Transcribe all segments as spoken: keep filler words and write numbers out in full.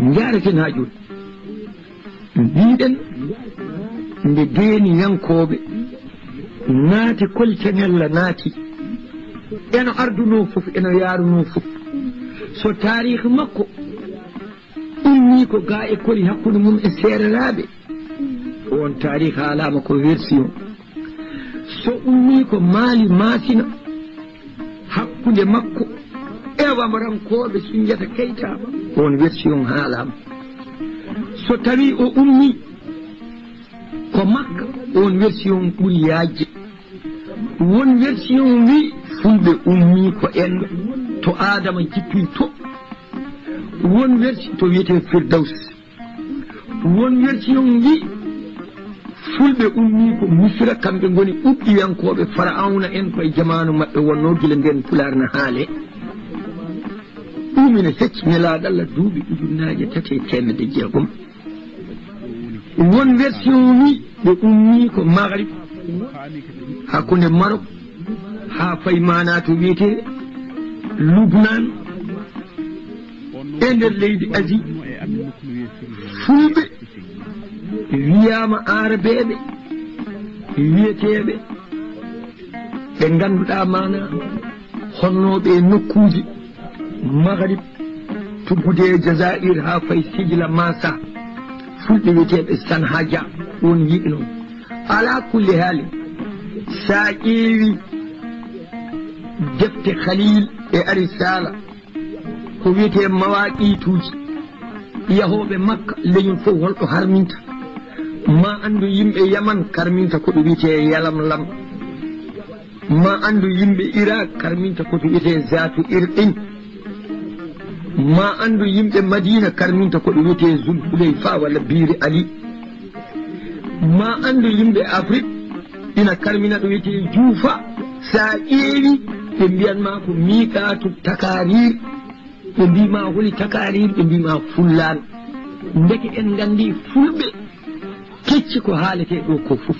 Njaaraten haa jooni. Mbiɗen nde deeniyankooɓe naati, Koli Teŋella naati, eno ardunoo fof, eno yaarunoo fof. So taariik makko ummii ko gaa e Koli hakkunde mum e Seereraaɓe, oon taariik haalaama ko version. So ummii ko Maali Maasina hakkunde makko e wamrankooɓe Sunjata Keyta, oon version haalaama. So tawii o ummii ko Makka, oon version ɓuri yaajde. Won version wii Fulɓe ummii ko Enndo, to Aadama jippii to. Won version to wiyetee Firdaws. Won version wii Fulɓe ummii ko Misira, kamɓe ngoni ɓuɓɓiyankooɓe Fara'awna en, koye jamaanu maɓɓe wonnoo, gila ndeen Pulaar na haalee. Ɗum ina fecci Nelaaɗo Allah duuɓi ujunnaaje tati e teemedde jeegom. Won version wii ɓe ummii ko Maghrib, hakkunde Maroc haa fayi maanaa to wiyetee Lubnaan, e nder leydi Asie. Fulɓe wiyaama Aarabeeɓe wiyeteeɓe ɓe ngannduɗaa maanaa honnooɓe e nokkuuji Maghrib, tuggude e Jazaa'ir haa fayi Sijila Masa, Fulɓe wiyeteeɓe Sanhaja, won yiɓe noon. Alaa kulli haali, so a ƴeewi defte Khalil e Arisaala, ko wiyetee mawaaqiituuji, yahooɓe Makka, leñol fof holɗo harminta. Ma anndu yimɓe Yaman karminta ko ɓe wiyetee Yalamlam. Ma anndu yimɓe Irak karminta ko to wiyetee Zaatu Irqin. Ma anndu yimɓe Madina karminta ko to wiyetee Zul Hulayfa walla Biiri Ali. Ma anndu yimɓe Afrik ina karmina ɗo wiyetee Juufa. So a ƴeewi, ɓe mbiyan ma ko miiqaatu takaarir. Ɓe mbii ma holi takaarir, ɓe mbii ma fullaan. Ndeke en nganndi Fulɓe kecci ko haaletee ɗo ko fof.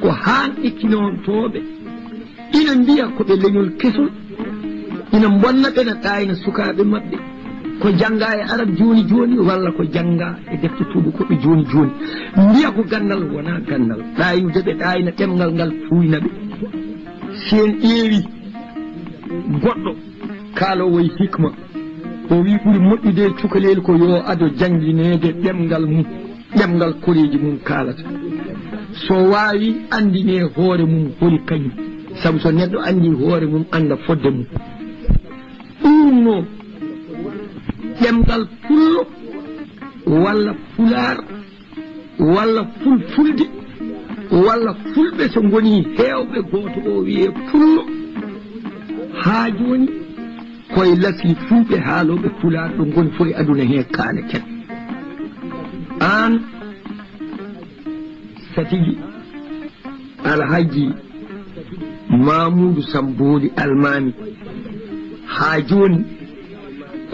Ko haan ikkinoontooɓe ina mbiya ko ɓe leñol kesol, ina mbonna ɓe, na ɗaayna sukaaɓe maɓɓe. Ko janngaa e Arab jooni jooni, walla ko janngaa e defte tuubakooɓe jooni jooni. Mbiya ko ganndal, wonaa ganndal. Ɗaaynude ɓe, ɗaayna ɗemngal ngal, fuuyna ɓe. Si en ƴeewi goɗɗo kaaloowo e hikma, o wii ɓuri moƴƴude e cukalel ko yo ado janngineede ɗemngal mum, ɗemngal koreeji mum kaalata. So waawi anndine hoore mum holi kañum, sabu so neɗɗo anndi hoore mum, annda fodde mum. Ɗum noon, ɗemngal pullo walla pulaar walla fulfulde walla fulɓe, so ngoni heewɓe, gooto o wiyee pullo, haa jooni koye lasli fulɓe haalooɓe pulaar ɗo ngoni fof e aduna hee kaaleten. Aan Satigi Alhaji Mamuudu Sambooli Almaami, haa jooni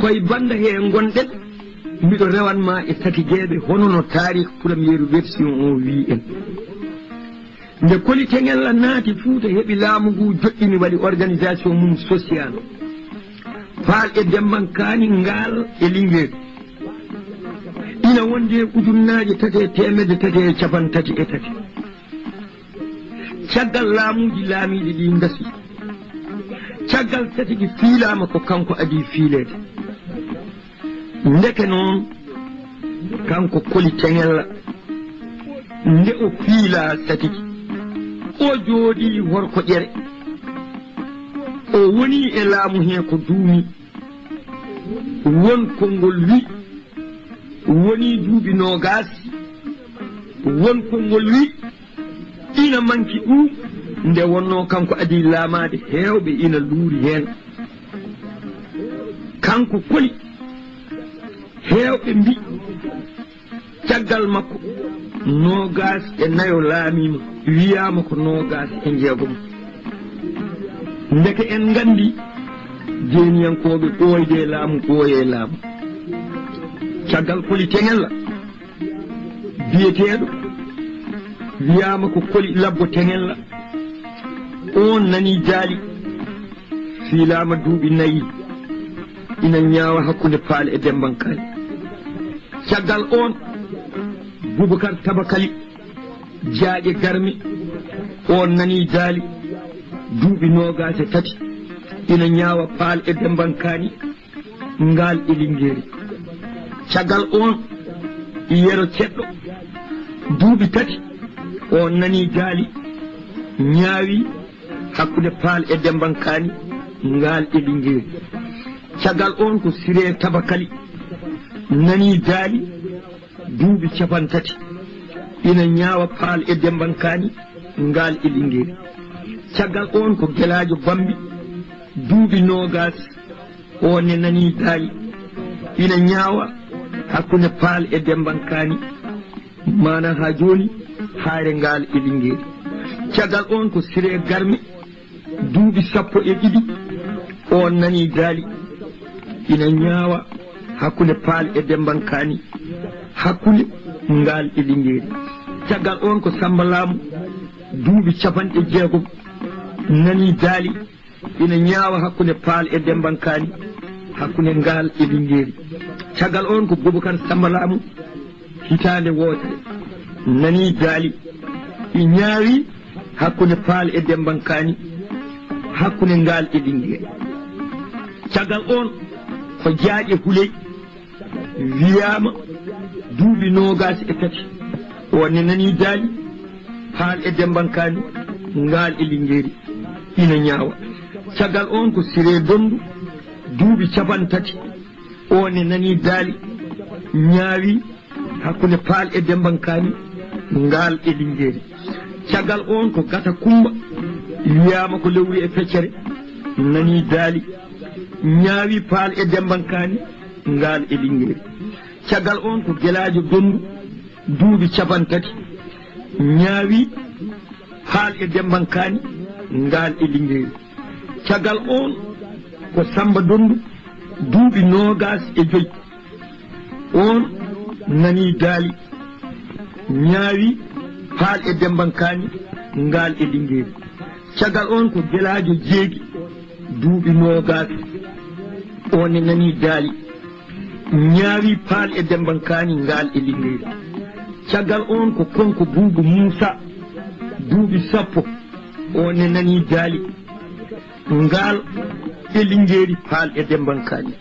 koye bannda hee ngonɗen. Mbiɗo rewan ma e Satigeeɓe hono no taariik première version o wii en. Nde Koli Teŋella naati Fuuta, heɓi laamu ngu, joɗɗini, waɗi organisation mum social. Paal e Dembankaani, Ngaal e Lingeer. Ina wondi e ujunnaaje tati e teemedde tati e cappanɗe tati e tati. Caggal laamuuji laamiiɗi ɗi ngasi. Caggal Satigi fiilaama, ko kanko adii fiileede. Ndeke noon, kanko Koli Teŋella, nde o fiilaa Satigi, o jooɗii Horkoƴere. O wonii e laamu hee ko duumii. Won konngol wi, wonii duuɓi noogaas. Won konngol wi, ina manki ɗum, nde wonnoo kanko adii laamaade, heewɓe ina luuri heen. Kanko Koli, heewɓe mbi, caggal makko, noogaas e nayo laamiima, wiyaama ko noogaas e njeegom. Ndeke en nganndi, jeeniyankooɓe ɓooyde e laamu, ɓooye e laamu. Caggal Koli Teŋella, biyeteeɗo wiyaama ko Koli Labbo Teŋella, oon nanii jaali, fiilaama duuɓi nayi, ina ñaawa hakkunde Paal e Dembankaani. Caggal oon, Bubakar Tabakali, Jaaƴe Garmi, oon nanii daali, duuɓi noogaas e tati, ina ñaawa Paal e Dembankaani, Ngaal e Linngeeri. Caggal oon, Yero Ceɗɗo, duuɓi tati, oon nanii daali, ñaawi hakkunde Paal e Dembankaani, Ngaal e Linngeeri. Caggal oon ko Siree Tabakali, nanii daali, duuɓi capanɗe tati, ina ñaawa Paal e Dembankaani, Ngaal e Linngeeri. Caggal oon ko Gelaajo Bambi, duuɓi noogaas, oon ne nanii daali, ina ñaawa hakkunde Paal e Dembankaani, maanaa haa jooni, Haayre Ngaal e Linngeeri. Caggal oon ko Siree Garmi, duuɓi sappo e ɗiɗi, oon nanii daali, ina ñaawa hakkunde Paal e Dembankaani, hakkunde Ngaal e Linngeeri. Caggal oon ko Sammba Laamu, duuɓi capanɗe jeegom, nanii daali, ina ñaawa hakkunde Paal e Dembankaani, hakkunde Ngaal e Linngeeri. Caggal oon ko Bubakar Sammba Laamu, hitaande wootere, nanii daali, ɗi ñaawi hakkunde Paal e Dembankaani, hakkunde Ngaal e Linngeeri. Caggal oon ko Jaaƴe Huley, wiyaama duuɓi noogaas e tati, oon ne nanii daali, Paal e Dembankaani, Ngaal e Linngeeri, ina ñaawa. Caggal oon ko Siree Donndu, duuɓi capanɗe tati, oon ne nanii daali, ñaawi hakkunde Paal e Dembankaani, Ngaal e Linngeeri. Caggal oon ko Gata Kummba, wiyaama ko Lewru e Feccere, nanii daali, ñaawi Paal e Dembankaani, Ngaal e Linngeeri. Caggal oon ko Gelaajo Donndu, duuɓi capanɗe tati, ñaawi Paal e Dembankaani, Ngaal e Linngeeri. Caggal oon ko Sammba Donndu, duuɓi noogaas e joy, oon nanii daali, ñaawi Paal e Dembankaani, Ngaal e Linngeeri. Caggal oon ko Gelaajo Jeegi, duuɓi noogaas, oon ne nanii daali, ñaawi Paal e Dembankaani, Ngaal e Linngeeri. Caggal oon ko Konko Buubu Muusa, duuɓi sappo, oon ne nanii daali, Ngaal e Linngeeri, Paal e Dembankaani,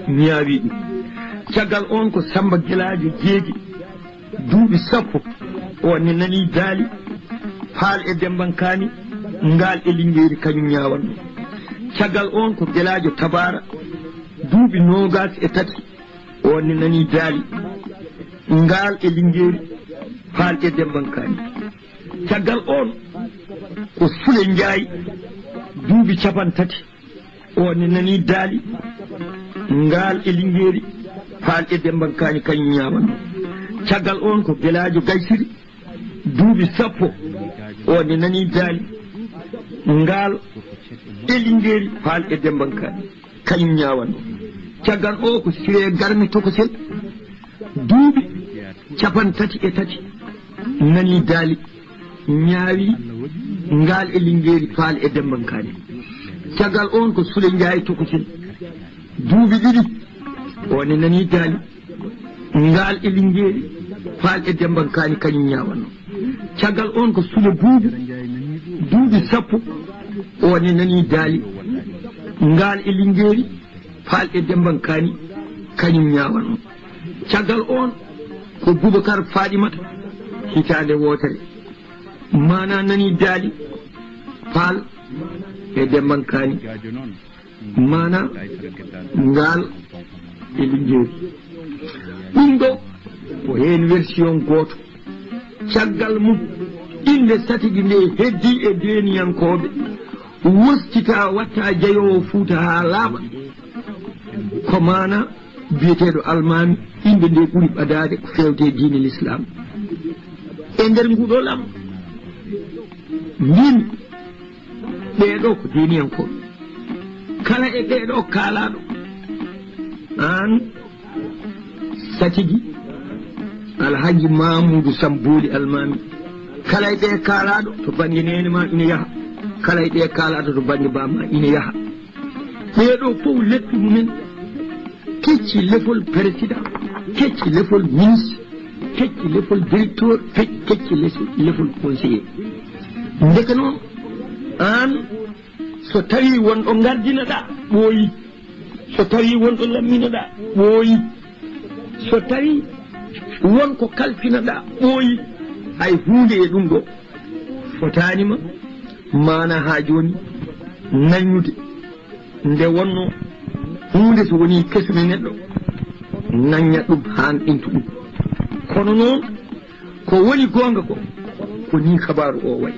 ñaawi ɗum. Caggal oon ko Sammba Gelaajo Jeegi, duuɓi sappo, oon ne nanii daali, Paal e Dembankaani, Ngaal e Linngeeri, kañum ñaawanno. Caggal oon ko Gelaajo Tabaara, duuɓi noogaas e tati, oon ne nanii daali, Ngaal e Linngeeri, Paal e Dembankaani. Caggal oon ko Sule Njaay, duuɓi capanɗe tati, oon ne nanii daali, Ngaal e Linngeeri, Paal e Dembankaani, kañum ñaawanno. Caggal oon ko Gelaajo Gaysiri, duuɓi sappo, oon ne nanii daali, Ngaal e Linngeeri, Paal e Dembankaani, kañum ñaawanno. Caggal o ko Siree Garmi Tokosel, duuɓi capanɗe tati e tati, nanii daali, ñaawi Ngaal e Linngeeri, Paal e Dembankaani. Caggal oon ko Sule Njaay Tokosel, duuɓi ɗiɗi, oon ne nanii daali, Ngaal e Linngeeri, Paal e Dembankaani, kañum ñaawanno. Caggal oon ko Sule Buubu, duuɓi sappo, oon ne nanii daali, Ngaal e Linngeeri, Paal e Dembankaani, kañum ñaawanno. Caggal oon ko Bubakar Faaɗimata, hitaande wootere, maanaa nanii daali, Paal e Dembankaani, maanaa Ngaal e Linngeeri. Ɗum ɗo ko heen version gooto. Caggal mum, innde satigi nde heddii e deeniyankooɓe, wostika watta jeyoowo Fuuta haa laaɓa. Ko maanaa biyeteeɗo Almaami, innde nde ɓuri ɓadaade ko feewte diine Lislaam. E nder nguɗo laamu, mbimi, ɓee ɗo ko diiniyankooɓe. Kala e ɓee ɗo kaalaaɗo, aan satigi Alhaji Mamuudu Sambooli Almaami, kala e ɓee kaalaaɗo to bannge neene ma ina yaha, kala e ɓee kaalaaɗo to bannge ba ma ina yaha. Ɓee ɗo fof leppi mumen kecci lefol président. kecci lefol ministre, kecci lefol directeur, kecci lefol conseiller. Ndeke noon, aan, so tawii won ɗo ngardinoɗaa, ɓooyi. So tawii won ɗo lamminoɗaa, ɓooyi. So tawii won ko kalfinoɗaa, ɓooyi. Hay huunde e ɗum ɗo fotaani ma, maana haa jooni, naññude. Nde wonno huunde so wonii kesum e neɗɗo, naññat ɗum haa ɓentu ɗum. Kono noon, ko woni goonga ko, ko nii kabaaru o wayi.